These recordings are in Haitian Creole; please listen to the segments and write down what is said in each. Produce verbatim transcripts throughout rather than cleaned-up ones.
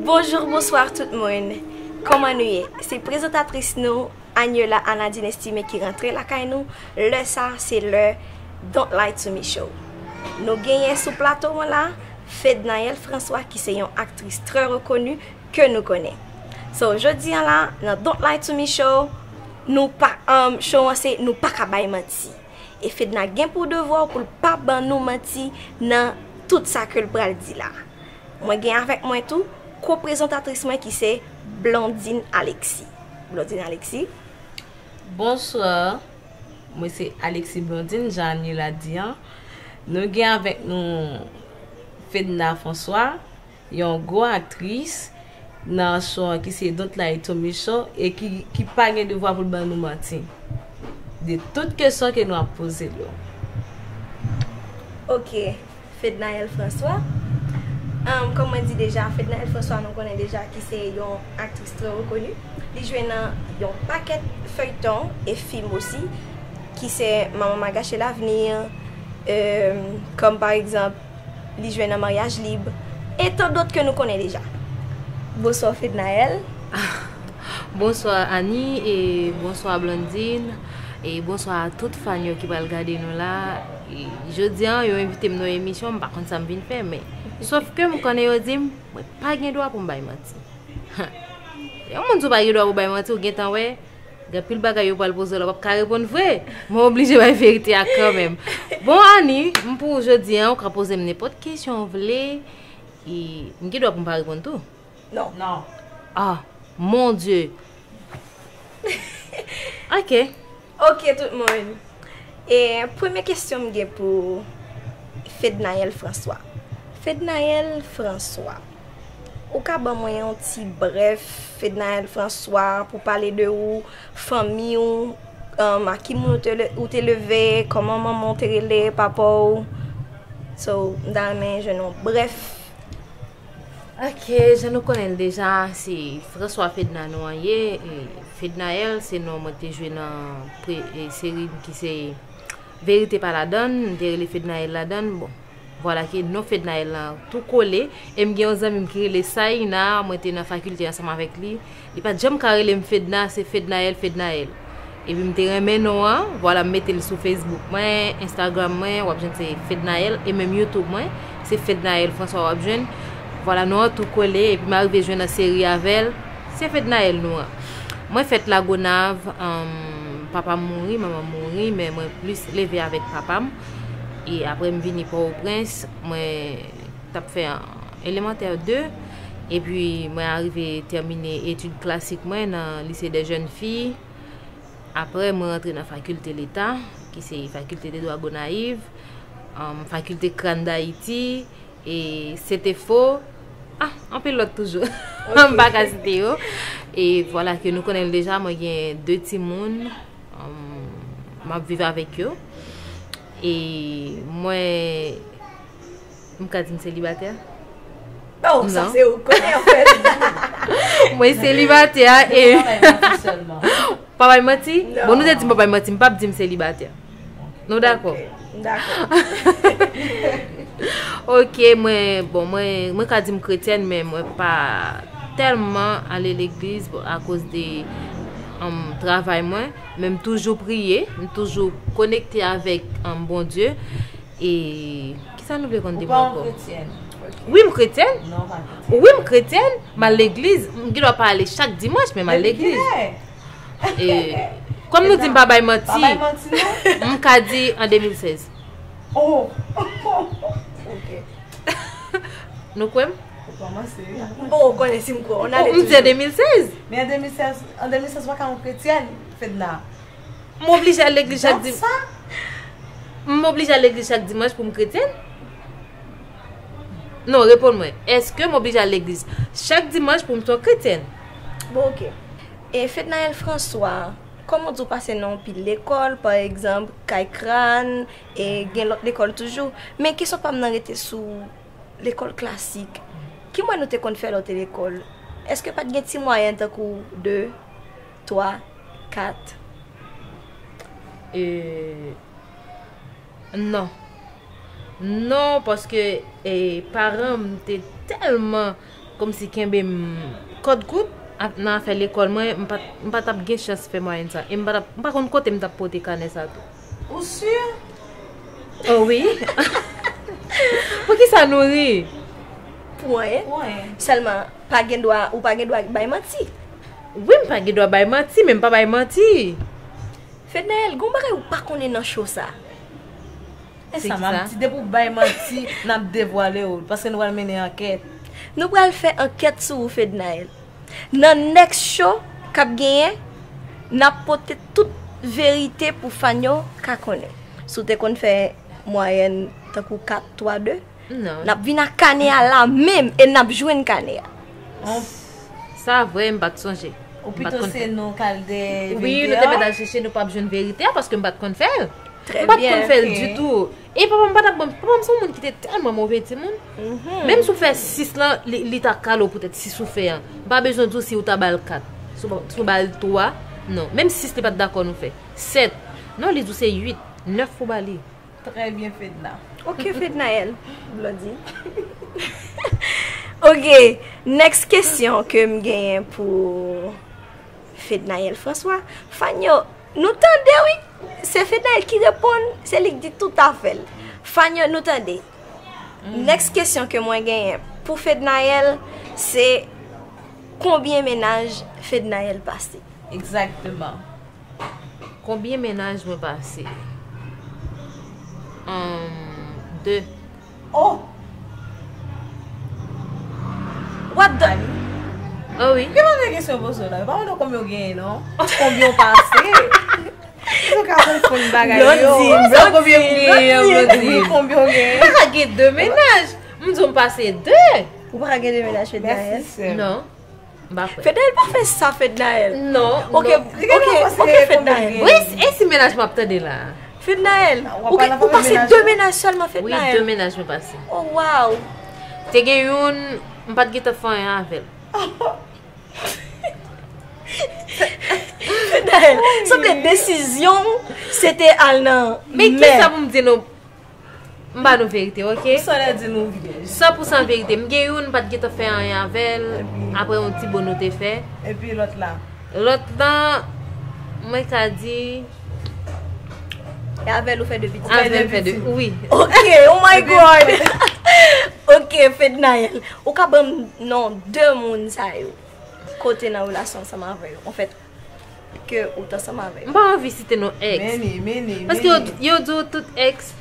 Bonjou, bonswa tout moun. Kòman nou ye? Se prezantatris nou, Aniola Anadine Estimé ki rantre lakay nou. Lè sa, se lè Don't Lie to Me Show. Nou genyen sou plato an la, Fednaelle François, ki se yon aktris trè rekoni ke nou konnen. So, jodi an la, nan Don't Lie to Me Show, nou pa, um, show an se nou pa ka bay manti. E Fedna gen pou devwa pou l pa ban nou manti nan tout sa ke l pral di la. Mwen gen avèk mwen tou, ko-prezantatris mwen ki se Blondine Alexis. Blondine Alexis. Bonswa, mwen se Alexis Blondine, jan Aniola di an. Nou gen avèk nou Fedna François, yon gwo aktris nan show an ki se Don't Lie to Me Show e ki, ki pa gen devwa pou l ban nou manti de tout kesyon ke nou ap poze l yo. Ok, Fednaelle François. Um, kòm mwen di deja, Fednaelle François nou konnen deja ki se yon aktris trè rekoni. Li jwe nan yon pakèt feyton e fim osi, ki se Maman Magache Lavenir, um, kòm pa egzanp, li jwe nan Maryaj Lib, e tan dòt ke nou konnen deja. Bonswa Fednaelle. Bonswa Annie e bonswa Blondine e bonswa a tout fan yo ki pral gade nou la. E jodi an, yo envite m nan yon emisyon, m pa konn sa m vin fè, men sòf ke m konnen yo di m, mwen pa gen dwa pou m bay manti. Yon moun di w pa gen dwa pou bay manti, ou gentan wè, gen pil bagay yo pral poze w la, w p ap ka reponn vre. Mwen oblije bay verite a kanmenm. Bon, Annie, m pou ou jodi an, ou ka poze m nenpòt kesyon w vle. E m gen dwa pou m pa reponn tou? Non. Non. Ah, mon Dieu. Ok. Ok, tout moun. E premye kesyon m gen pou Fednaelle François. Fednaelle François, ou ka ban mwen yon ti brèf Fednaelle François pou pale de ou, fanmi w, um, a ki moun ou te, le- ou te leve, kòman manman w te rele, papa w? So, m ta renmen jwenn yon brèf. Ok, jan nou konnen l deja, se François Fedna non an ye. E Fednaelle se non mwen te jwe nan pre- e seri ki se Verite pa ladann, m te rele Fednaelle ladann. Bon, vwala ke non Fednaelle lan tou kole. E m gen yon zanmi m ki rele Saïna, mwen te nan fakilte ansanm avèk li. Li pa t janm ka rele m Fedna, se Fednaelle, Fednaelle. Epi m te renmen non an, vwala m mete l sou Facebook mwen, Instagram mwen, w ap jwenn se Fednaelle, e menm YouTube mwen, se Fednaelle François w ap jwenn. Vwala non an tou kole, epi m arive jwenn nan seri avè l, se Fednaelle non an. Mwen fèt Lagonav, um, papa m mouri, manman m mouri, men mwen plis leve avèk papa m. E apre m vini Pòtoprens, mwen t ap fè elemantè de, epi mwen arive tèmine etid klasik mwen nan Lycée des Jeunes Filles. Apre, mwen rantre nan fakilte Leta, ki se Faculté des Droits Gonayiv, um, Fakilte Kràn Dayiti, e Setefo, ah, anpil lòt toujou. M pa ka site yo. E vwala ke nou konnen l deja, mwen gen de timoun, um, m ap viv avèk yo. E mwen, m ka di m selibatè? Oh, sa se ou k konnen, anfèt. Mwen selibatè e pa bay manti? Non. Bon, nou te di m pa bay manti, m p ap di m selibatè. Nou dakò? Ok, m dakò. Ok, mwen, bon, mwen, mwen ka di m kretyèn, men mwen pa tèlman ale legliz, bon, akoz de, um, travay mwen. Men m toujou priye, m toujou konekte avèk, um, Bondye. E kisa nou vle konn de mwen ankò? Ou pa yon kretyèn? Ok. Wi, m kretyèn. Non, ou pa kretyèn. Wi, m kretyèn. M al legliz. M gen dwa pa ale chak dimanch, men m al legliz. Depi kilè? E, kòm nou di m pa bay manti, pa bay manti, non. M ka di an de mil sèz. Oh! Ok. Nou kwè m? Ou kòmanse. M poko konnen si m kwè w. Ou, m di an de mil sèz. Men an de mil sèz, an de mil sèz, ou pa ka yon kretyèn, Fedna. M oblije al legliz chak dimanch. M oblije al legliz chak dimanch pou m kretyèn? Non, reponn mwen. Èske m oblije al legliz chak dimanch pou m t yon kretyèn? Bon, ok. E Fednaelle François, kòm ou di w pase nan yon pil lekòl, pa egzanp, Kay Kràn, e gen lòt lekòl toujou. Men kesyon pa m nan rete sou lekòl klasik. Ki mwen nou te konn fè lè w te lekòl? Èske pa t gen ti mwayèn tankou de, twa, kat? E, non. Non, paske, e, paran m te tèlman Kòmsi kenbe m kòdkoud nan afè lekòl mwen, m pa t ap gen chans fè mwayèn sa. E m pa t ap, m pa konn kote m t ap pote kanè sa tou. Ou si? Oh wi. Poukisa nou ri? Pou anyen. Sèlman, pa gen dwa, ou pa gen dwa bay manti. Wi, m pa gen dwa bay manti, men m pa bay manti. Fednaelle, gon bagay ou pa konnen nan show sa. E sa m ap di, depi w bay manti, n ap devwale w, paske nou pral mennen ankèt. Nou pral fè ankèt sou ou, Fednaelle. Nan next show k ap genyen, n ap pote tout verite pou fan yo ka konnen. Si w te konn fè mwayèn tankou kat twa de, n ap vin ak kanè a la menm e n ap jwenn kanè a. Sa vre, m pa t sonje. Ou pito se nou k al dèyè verite a? Wi, nou te mèt al chèche, nou p ap jwenn verite a paske m pa t konn fè l. M pa t konn fè l ditou. E papa m pa t ap ban m, papa m se yon moun ki te tèlman move timoun. Menm si w fè sis lan, li, li ta kale w poutèt sis ou fè an. M pa bezwen di w si w ta ba l kat. Si w ba, si w ba l twa, non. Menm sis li pa t dakò nou fè. Sèt. Non, li di w se uit, nèf pou w ba li. Trè byen, Fedna. Ok, Fednaelle. Blondie. Ok, next kesyon ke m genyen pou Fednaelle François. Fan yo, nou tande wi. Se Fednaelle ki reponn, se li k di tout afè l. Fan yo, nou tande. Next kesyon ke mwen genyen pou Fednaelle, se konbyen mennaj Fednaelle pase? Egzakteman. Konbyen mennaj mwen pase? Ahn, de. Oh! What the? Oh wi. Ki mande kesyon poze la? Yo pa mande w konbyen w genyen, non. Konbyen w pase? Ou ka konfonn bagay yo. Blondie, sa konbyen m genyen, Blondie? Wi, konbyen w genyen? M pa ka gen de mennaj. M di w m pase de. Ou pa ka gen de mennaj, Fednaelle? Non. M pa kwè. Fednaelle pa fè sa, Fednaelle. Non, ok, non. Ok, ok, Fednaelle. Wi, e si mennaj m ap tande la? Fednaelle, ou gen, ou pase de mennaj sèlman, Fednaelle? Wi, de mennaj mwen pase. Oh, wow. Te gen youn, m pa t gentan fè anyen avè l. Fednaelle, sanble desizyon w, se te al nan mè. Men kisa pou m di nou? M ba nou verite, ok? Ou sanlè di nou vyèj. San pou san verite. M gen youn, m pa t gentan fè anyen avè l. Epi? Apre yon ti bon nou te fè. Epi lòt la? Lòt lan, mwen ka di. E avè l ou fè de pitit? Avè l fè de, wi. Ok, oh my God! Ok, Fednaelle, ou ka ban m non de moun sa yo? Kote nan relasyon ansanm avè yo? Anfèt, ke ou t ansanm avè yo. M pa anvi site non ex. Meni, meni, meni. Paske yo, yo di w tout ex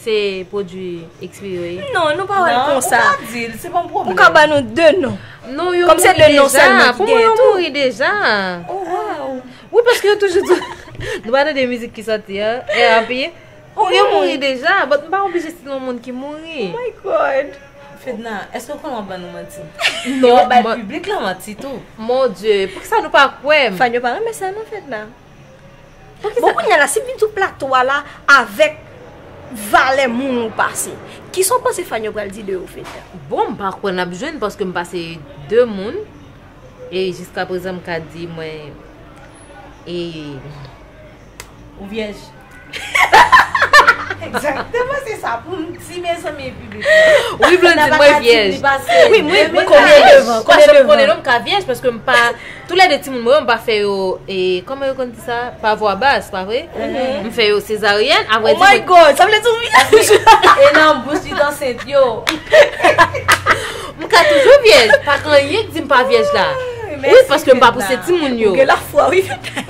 se pwodui ekspire yo ye. Non, nou pa wè l konsa. Non, ou ka di l, se pa yon pwoblèm. Ou ka ba nou de non. Non, yo mouri deja. Kòm se de non sèlman ki genyen tou. Pou mwen, yo mouri deja. Oh, wow. Wi, paske yo toujou di, nou pa tande mizik ki sòti an, R I P. Yo mouri deja, but m pa oblije site non moun ki mouri. Oh my God. Fedna, èske w konnen w ap ban nou manti? Non, e w ap bay piblik la manti tou. Mon Dieu, poukisa nou pa kwè m? Fan yo pa renmen sa non, Fedna. Poukisa? Bon, kounye a la, si m vin sou plato a la avèk valè moun ou pase, kisa w panse fan yo pral di de ou, Fedna? Bon, m pa kwè n ap jwenn paske m pase de moun. E jiskaprezan m ka di mwen, e, ou vyèj. Egzakteman, se sa pou m di, mezanmi, piblik la. Wi, Blondie, mwen vyèj. Wi, mwen, mwen, konbyen devan, konbyen devan? Paske m konnen non, m ka vyèj, paske m pa, toulède timoun mwen yo, m pa fè yo, e, kòman yo konn di sa? Pa vwa bas, pa vre? M fè yo sezaryèn, avrèdi. Oh my God, sa vle di w vyèj? E nan bouch li t ansent yo. M ka toujou vyèj, pa gen anyen k di m pa vyèj la. Wi, paske m pa pouse timoun yo. Ou gen lafwa, wi.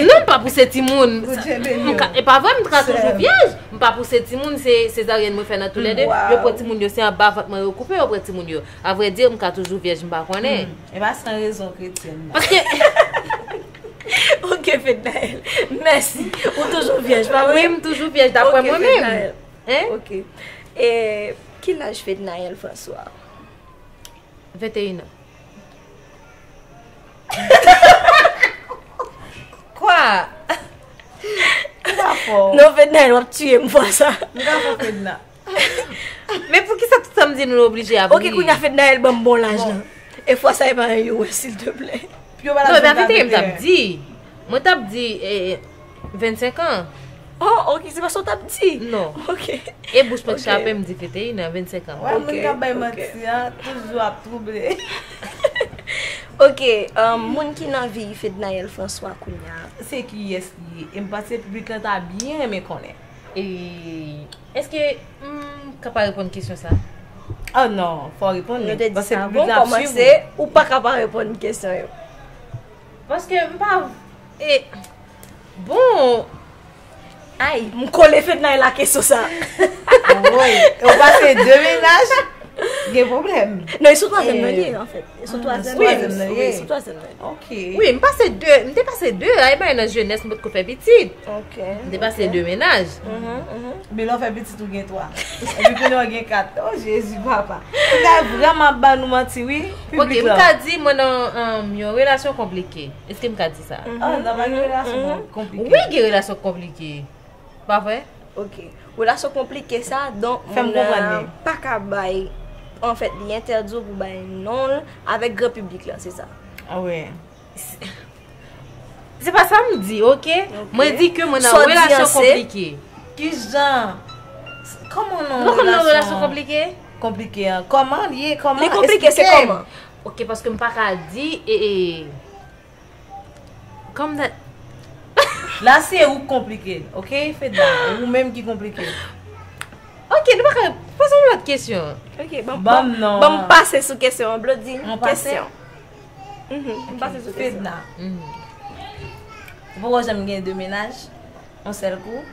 Non, m pa pouse timoun. M ka, e pa vre, m ka toujou vyèj. M pa pouse timoun, se sezaryèn mwen fè nan toulède. Yo pran timoun yo, se anba vant mwen yo koupe, yo pran timoun yo. Avrèdi, m ka toujou vyèj, m pa konnen. E pa san rezon kretyèn nan. Paske Ok, Fednaelle. Mèsi. Ou toujou vyèj, pa vre? Wi, m toujou vyèj, daprè mwen menm. Ok, Fednaelle. Hein? Ok. E ki laj Fednaelle François? Venteyen an. Kwa? Ou pa fò. Non, Fednaelle, w ap tiye m fwa sa. M pa fò, Fedna. Men poukisa tout sa m di nou, nou oblije ap ri? Ok, kounye a Fednaelle ban m bon laj lan. E fwa sa e pa yon U S, silteplè. Non, e pa venteyen m t ap di. Mwen t ap di, eh, vennsenk an. Oh, ok, se pa sa w t ap di. Non. Ok. E bouch mwen k chape, m di venteyen an, vennsenk an. Wè, moun k ap bay manti a, toujou ap twouble. Ok, um, moun ki nan vi Fednaelle François kounye a. Se kiyès li ye? E m panse piblik lan ta byen renmen konnen. E èske m ka pa reponn kesyon sa? Oh non, fò w reponn li. Nou te di sa. Bon, kòmanse, ou pa ka pa reponn kesyon yo. Paske m pa. E, bon. Ay, m kole Fednaelle la kesyon sa. Woy, ou pase de mennaj, gen pwoblèm. Non, e sou twazyèm nan li ye, anfèt. E sou twazyèm nan li ye. Wi, sou twazyèm nan li ye. Ok. Wi, m pase de, m te pase de, ay, bay nan jenès, m potko fè pitit. Ok. M te pase de mennaj. Mhm, mhm. Men lè w fè pitit, ou gen twa. Epi kounye a w gen kat. Oh, Jezi, papa. Ou ta vrèman ap ba nou manti, wi, piblik la. Ok, m ka di mwen nan, um, yon relasyon konplike. Èske m ka di sa? Ah, nan pa gen relasyon konplike. Wi, gen relasyon konplike. Pa vre? Ok. Relasyon konplike sa, donk moun nan pa ka bay, anfèt, li entèdi w pou bay non l avèk gran piblik lan, se sa? Ah wi. Se, se pa sa m di, ok? Ok. Mwen di ke mwen nan relasyon konplike. Kijan? Kòman nan relasyon konplike? Konplike an. Kòman l ye? Kòman? Li konplike, se kòman? Ok, paske m pa ka di, e, e, Come that. La se ou k konplike, ok, Fedna? Ou menm ki konplike. Ok, nou pa ka. Poze yon lòt kesyon. Ok, ban m, ban m pase sou kesyon an, Blondine. Kesyon. Mhm, m pase sou kesyon. Fedna. Mhm. Ou poko janm gen de mennaj? Yon sèl kou?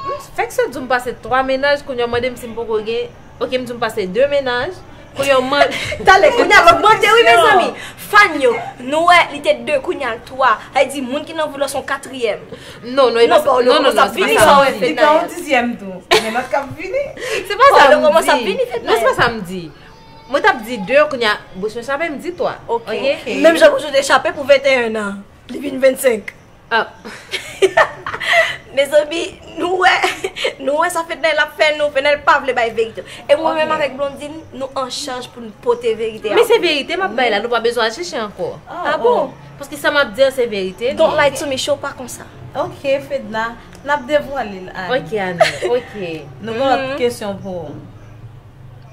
M fèk sot di w m pase twa mennaj, kounye a w mande m si m poko gen. Ok, m di w m pase de mennaj. Kounye a w man- Tande, kounye a l ogmante wi, mezanmi. Fan yo, nou wè, li te de, kounye a l twa. Sa vle di, moun ki nan vi w lan se yon katriyèm. Non, non, e pa sa. Non, non, non, se pa sa m di. Li ka yon dizyèm tou. Gen lòt k ap vini. Se pa sa m di. Non, se pa sa m di. Mwen t ap di de, kounye a, bouch mwen chape, m di twa. Ok. Menm jan bouch ou te chape pou venteyen an. Li vin vennsenk. Ah. Mezanmi, nou wè, nou wè sa Fednaelle ap fè nou. Fednaelle pa vle bay verite. E mwen menm avèk Blondine, nou an chaj pou n pote verite a. Men se verite m ap bay la, nou pa bezwen al chèche ankò. Ah bon? Paske sa m ap di an se verite li ye. Don't lie to me, show pa konsa. Ok, Fedna, n ap devwale l, Annie. Ok, Annie, ok. Nou gen lòt kesyon pou ou.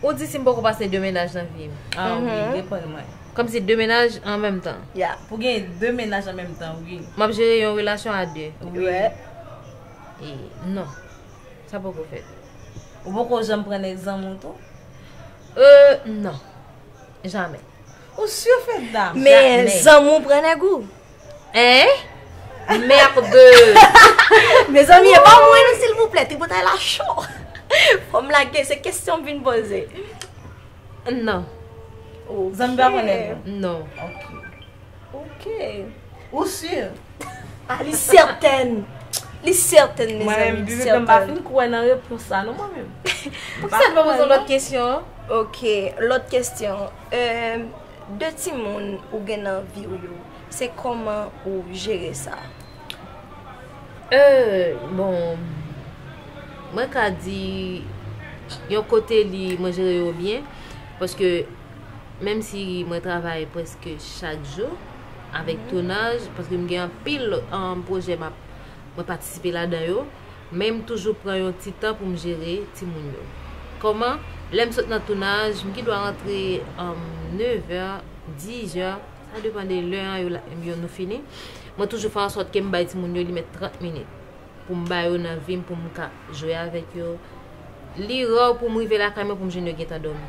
Ou di si m poko pase de mennaj nan vi m. Ah wi, reponn mwen. Kòmsi de mennaj an menm tan. Ya. Pou gen de mennaj an menm tan, wi. M ap jere yon relasyon a de. Wi. E, non. Sa poko fèt. Ou poko janm pran nèg zanmi w tou? Euh, non. Jamè. Ou si, Fedna? Men zanmi w pran nèg ou? Hein? Merde! Mezanmi, e pa mwen non, silvouplè, tripotay la cho. Fò m lage, se kesyon m vin poze. Non. Zanmi pa pran nèg ou? Non. Ok. Ok. Ou si? Ah, li sètèn. Li sètèn, mezanmi, li sètèn. Mwen menm, m pa fin kwè nan repons sa, non, mwen menm. Poukisa n pa poze yon lòt kesyon? Ok, lòt kesyon. Euh, de timoun ou gen nan vi w yo, se kòman ou jere sa? Euh, bon, mwen ka di, yon kote li, mwen jere yo byen, paske menm si mwen travay prèske chak jou avèk tounaj, paske m gen anpil, um, pwojè m ap, mwen patisipe ladan yo, men m toujou pran yon ti tan pou m jere timoun yo. Kòman? Lè m sot nan tounaj, m gendwa rantre, um, nevè, dizè, sa depann de lè an yo la, yo nou fini. Mwen toujou fè ansòt ke m bay timoun yo limit trant minit pou m ba yo nan vi m, pou m ka jwe avèk yo. Li ra pou m rive lakay mwen pou m jwenn yo gentan dòmi.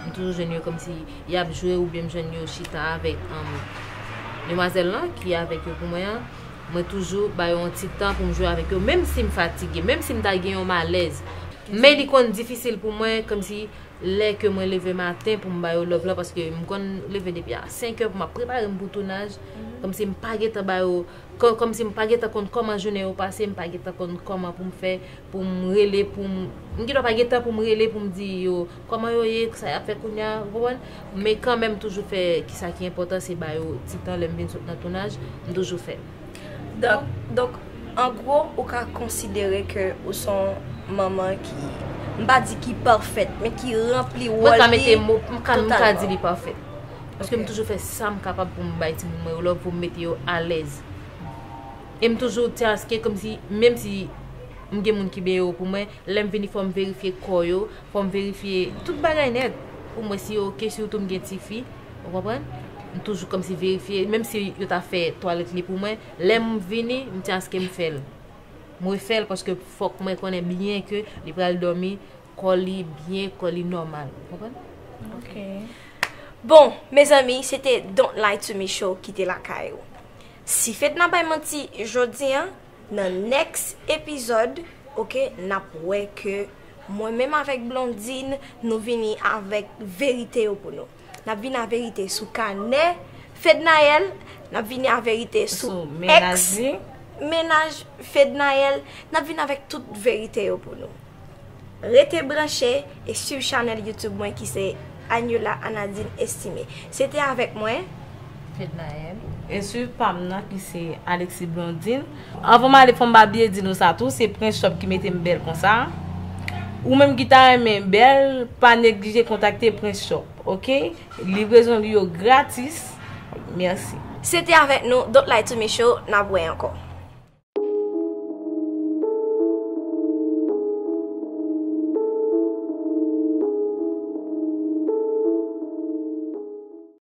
M toujou jwenn yo kòmsi y ap jwe oubyen m jwenn yo chita avèk, um, demwazèl lan ki avèk yo pou mwen an. Mwen toujou ba yo yon ti tan pou m jwe avèk yo, menm si m fatige, menm si m ta gen yon malèz. Men li konn difisil pou mwen, kòmsi lè ke mwen leve maten pou m ba yo love lan, paske m konn leve depi a senk è pou m ap prepare m pou tounaj, kòmsi m pa gentan ba yo, kò-, kòmsi m pa gentan konn kòman jounen yo pase, m pa gentan konn kòman pou m fè, pou m rele, pou m, m gendwa pa gen tan pou m rele, pou m di yo kòman yo ye, sa y ap fè kounye a, ou konprann? Men kanmenm, m toujou fè kisa ki enpòtan, se ba yo ti tan lè m vin sot nan tounaj, m toujou fè l. Donk, donk, an gwo, ou ka konsidere ke ou se yon manman ki, m pa di ki pafèt, men ki ranpli wòl li totalman. Mwen ka mete mo, m ka, m ka di li pafèt. Paske m toujou fè sa m kapab pou m bay timoun mwen yo love, pou m mete yo alèz. E m toujou tyanske kòmsi, menm si m gen moun ki benyen yo pou mwen, lè m vini fò m verifye kò yo, fò m verifye tout bagay nèt. Pou m wè si yo oke, sitou m gen tifi. Ou konprann? M toujou kòmsi verifye, menm si yo ta fè twalèt li pou mwen, lè m vini, m di aske m fè l. M refè l paske fòk mwen konnen byen ke li pral dòmi, kò li byen, kò li nòmal. Ou konprann? Ok. Bon, mezanmi, se te Don't Lie to Me Show ki te lakay ou. Si Fedna bay manti jodi an, nan next episode, ok, n ap wè ke mwen menm avèk Blondine, nou vini avèk verite yo pou nou. N ap vini a verite sou kanè Fednaelle, n ap vini a verite sou Sou mennaj ex li. Mennaj Fednaelle, n ap vini avèk tout verite yo pou nou. Rete branche e swiv chanèl YouTube mwen ki se Anyola Anadine Estimé. Se te avèk mwen. Fednaelle. E swiv pa m nan ki se Alexis Blondine. Anvan m ale, fò m pa bliye di nou sa tou, se Prince Shop ki mete m bèl konsa. Ou menm ki ta renmen bèl, pa neglije kontakte Prince Shop, ok? Livrezon li yo gratis. Mèsi. Se te avèk nou, Don't Lie to Me Show, n ap wè ankò.